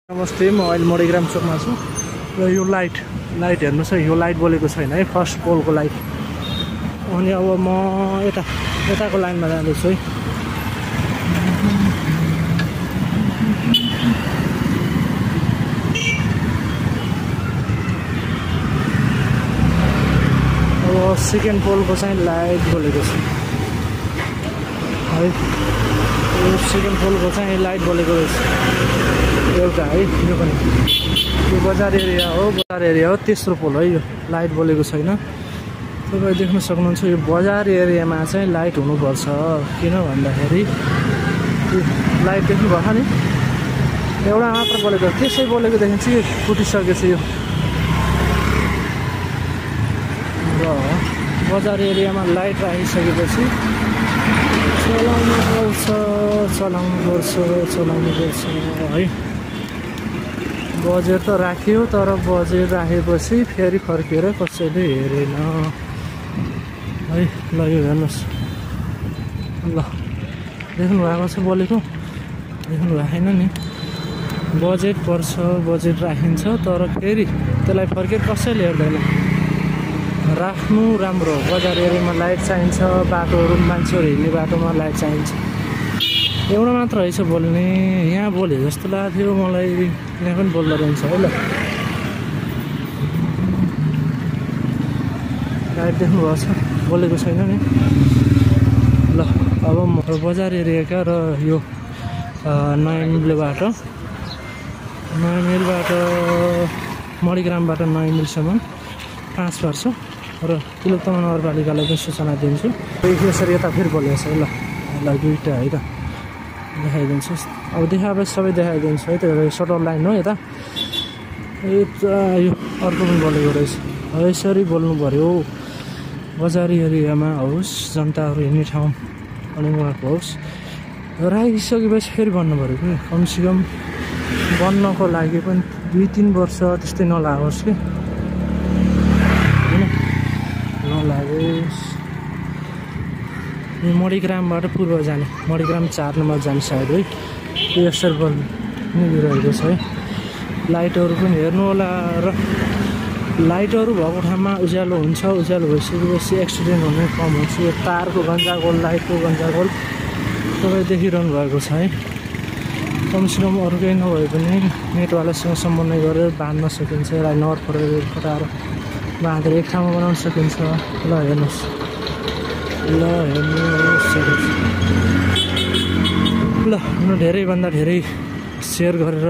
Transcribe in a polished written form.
नमस्ते, म अहिले मणिग्राम चोकमा छु र यो लाइट हेर्नुहोस् है, यो लाइट बोलेको छैन है, फर्स्ट पोलको लाइट। अनि अब म यताको लाइनमा जाँदैछु है। अब सेकेन्ड पोलको चाहिँ लाइट बोलेको छ है। यो सेकेन्ड पोलको चाहिँ लाइट बोलेको रहेछ एउटा है। यो पनि यो बजार एरिया हो, तेस्रो पोल है। यो लाइट बोलेको छैन। तपाईँ देख्न सक्नुहुन्छ यो बजार एरियामा चाहिँ लाइट हुनुपर्छ। किन भन्दाखेरि लाइट देख्नुभएको नि, एउटा मात्र बोलेको, त्यसै बोलेकोदेखि चाहिँ फुटिसकेछ यो। र बजार एरियामा लाइट राखिसकेपछि चलाउनु पर्छ है। बजेट त राख्यो, तर बजेट राखेपछि फेरि फर्केर कसैले हेरेन है। ल यो हेर्नुहोस्, ल देख्नु भएको छ बोलेको, देख्नु भएन नि। बजेट पर्छ, बजेट राखिन्छ, तर फेरि त्यसलाई फर्केर कसैले हेर्दैन। राख्नु राम्रो। बजार एरियामा लाइट चाहिन्छ, बाटोहरू मान्छेहरू हिँड्ने बाटोमा लाइट चाहिन्छ। एउटा मात्र रहेछ बोल्ने, यहाँ बोले जस्तो लाग्थ्यो मलाई, यहाँ पनि बोल्दो रहेछ है। ल लाइट देख्नुभएको छ, बोलेको छैन नि। ल अब म बजार एरियाका र यो नयाँ मिलबाट मणिग्रामबाट नयाँ मिलसम्म ट्रान्सफर छ र तिलोत्तमा नगरपालिकालाई पनि सूचना दिन्छु। यसरी यता फेरि बोलेको छ है। ल दुईवटा है त देखाइदिन्छु। अब देखाएपछि सबै देखाइदिन्छु है। त्यो सटर लाइन हो यता, यो अर्को पनि बोलेको रहेछ। यसरी बोल्नु पऱ्यो। बजारी एरियामा होस्, जनताहरू हिँड्ने ठाउँ अनि उहाँको होस्, राखिसकेपछि फेरि बन्नु पऱ्यो कि। कमसेकम बन्नको लागि पनि 2-3 वर्ष त्यस्तै नलागोस् कि, नलागोस्। यो मणिग्रामबाट पूर्व जाने, मणिग्राम 4 नम्बर जाने सायद है। यो यसरी बनिरहेको छ है। लाइटहरू पनि हेर्नु होला। र लाइटहरू भएको ठाउँमा उज्यालो हुन्छ, उज्यालो भइसकेपछि एक्सिडेन्ट हुने कम हुन्छ। यो तारको गन्जागोल, लाइटको गन्जागोल तपाईँ देखिरहनु भएको छ है। कमसेकम अरू केही नभए पनि नेटवालासँग समन्वय गरेर बाँध्न सकिन्छ। यसलाई नर फटाएर बाँधेर एक ठाउँमा बनाउन सकिन्छ। ल हेर्नुहोस्, ल धेरैभन्दा धेरै सेयर गरेर